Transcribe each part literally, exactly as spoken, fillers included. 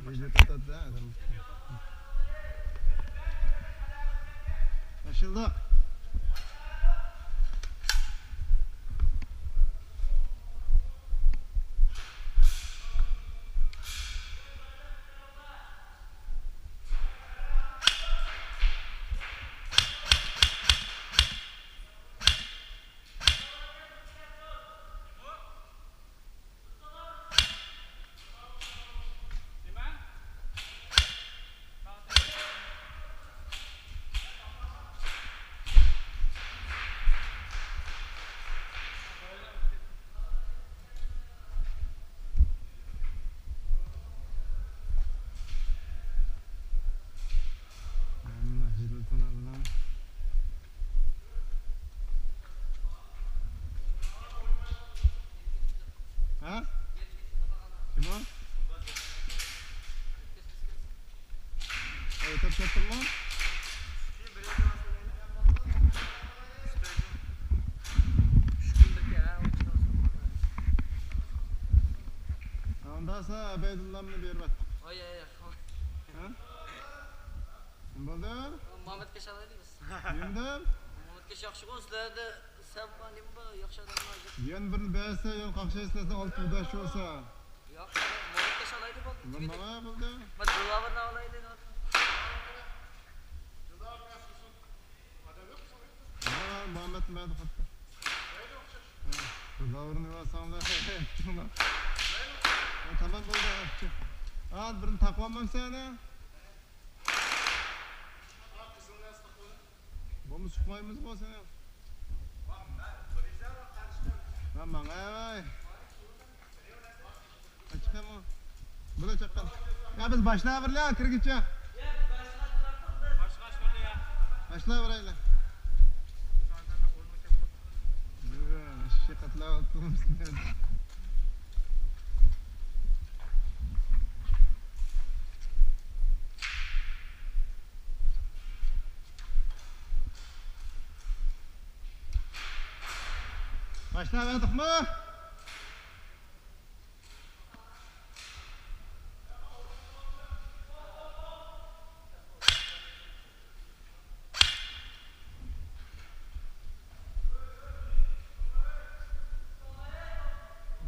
ۋىدېو تارتاتتى ئادەم. باشلىدۇق. ھە؟ كىم ئۇ؟ ئايتىپ كەتتىڭمۇ؟ ئۇنداقسا ئەبەيدۇللامنى بېرىۋەت. ھە؟ نېمە بولدى؟ مامۇتكە شالايلى بىز. نېمىدىم؟ مامۇتكە ياخشىغۇ سىلەردە سەن بار، نېمە بار، ياخشى ئادەملەر. يەنە بىرنى بەرسە، يەنە قاقشايسىلەر، سەن ئالتە يۈز بەش بولسا. ياق، مامۇتكە شالايلى بولدى. مانا بولدى. ما دىلاۋرنى ئالايلى. ھە، مامۇت مەدە قاپتۇ. دىلاۋرنى ئالساڭلار. ھە، تامام بولدى. ھە، بىرنى تاقىۋالمامسەن ھە؟ بولمىسا چىقمايمىزغۇ سېنى. ھە، ماڭاي. چىقىمۇ؟ بۇلا چاققان. يا بىز باشلاۋېرىلى كىرگۈچە. باشلاۋېرەيلى. ئىششىق قاتلاپ ئولتۇرمىسۇن. باشلاۋەردۇقمۇ؟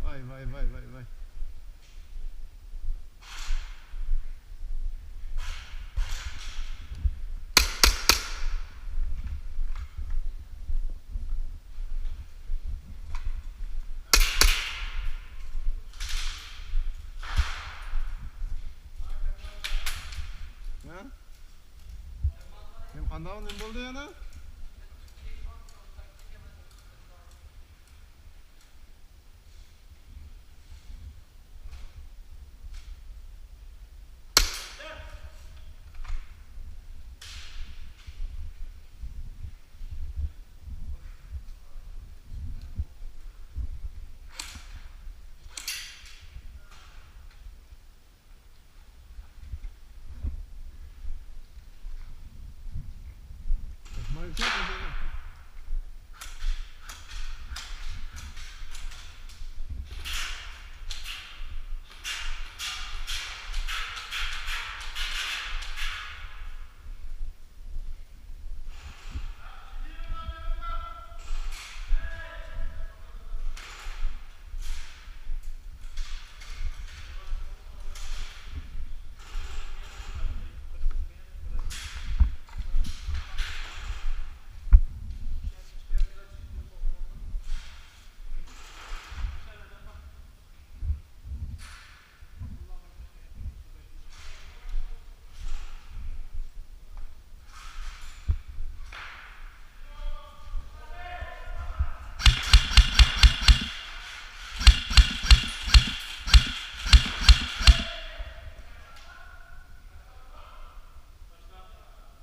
ۋاي، ۋاي، ۋاي، ۋاي، ۋاي. ھە؟ نېمە، قانداق، نېمە بولدى يەنە؟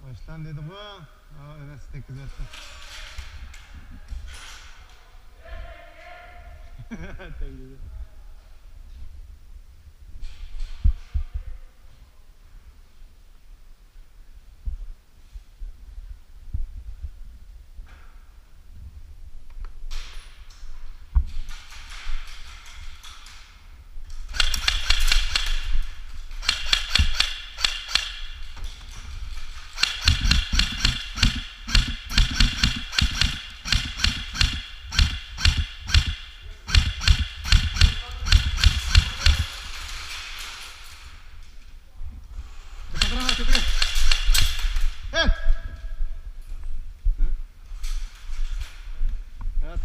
باشلان دېدىغۇ. ھا، ئەۋەتسە تەگكۈزۈۋەتتى. تەگكۈزۈۋەتتى.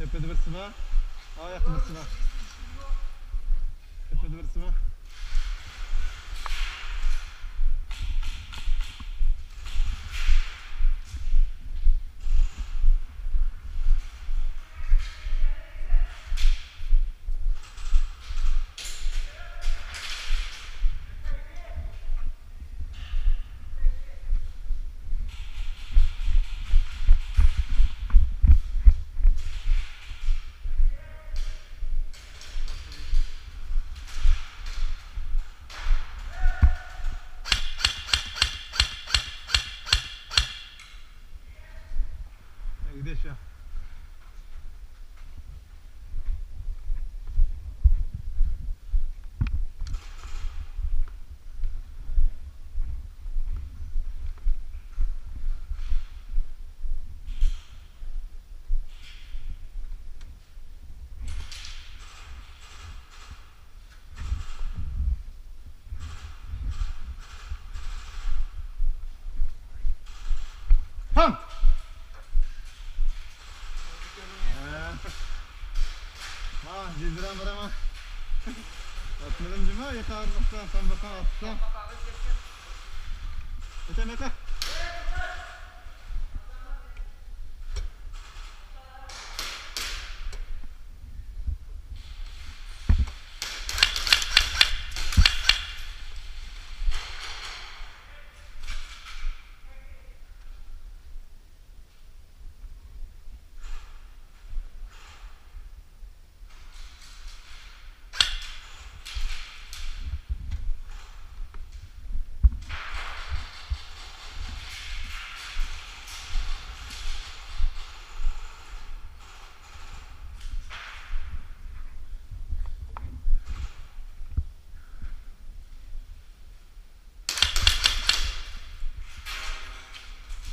تۆپىدە بىرسى بار. ئاياقتا بىرسى بار. تۆپىدە بىرسى بار. ھاڭ! ھە. ھا، جىدىرەن بارىمەن. ئاتمىدىم جىما، يېقارلىقتا، سان باسان ئاتسا. ئۆتەم، ئۆتە.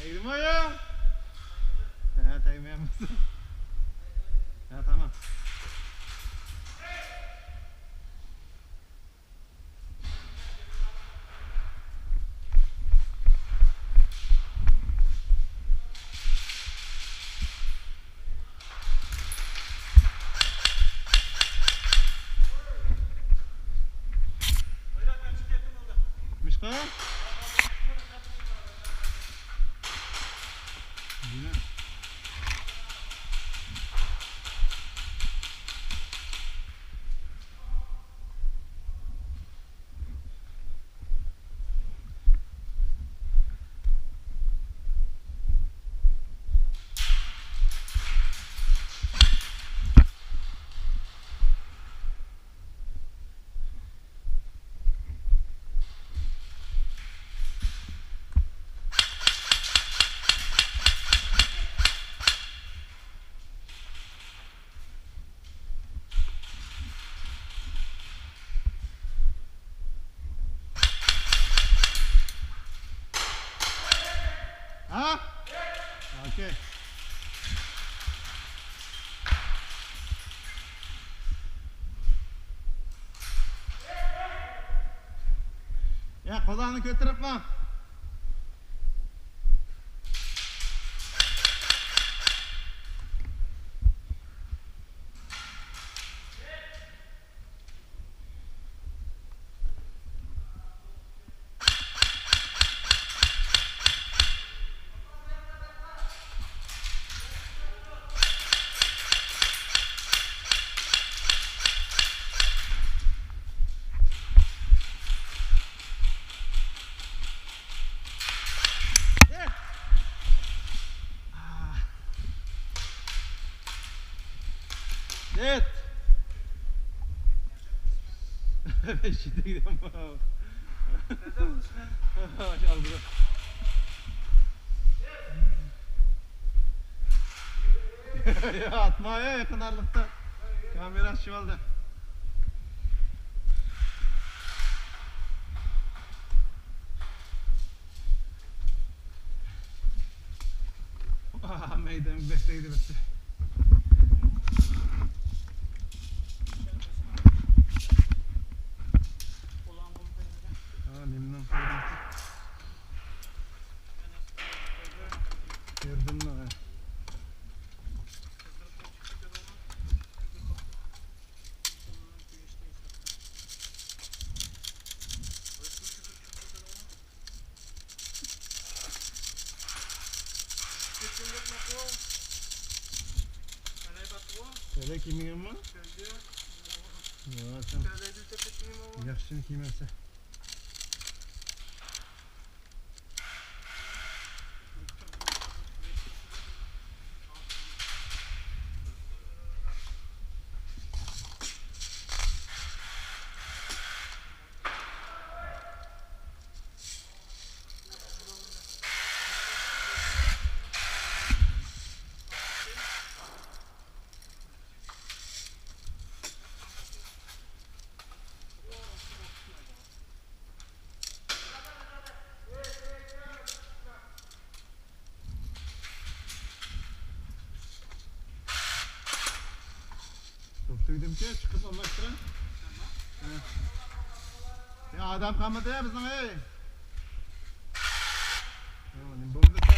تەگدىمۇ يا؟ ھە، تەگمەيمىز. ھە، تامام. مىشقا. ھە؟ ئوكەي. يا، قوللارنى كۆتۈرۈپ ماڭ. نېت. بەش يېتە دېگەن بۇ. ئاشۇ ئالدىدا. يا، ئاتما، يا، يېقىن ئارىلىقتا. كامېرا ئىششىۋالدى. ئاھ، مەيدەم بەك تەگدى بىرسى. ھا، نېمىنىڭ قولىدىن؟ كۆردۈممۇ؟ ھە. تەلەي كىيمىگەنمۇ؟ ياخشى كىيمەپسەن. تۈگدۈمچە چىقىپ ئالماشتۇرۇڭ. يا، ئادەم قالمىدى بىزنىڭ، ئەي. يا، نېمە بولدى؟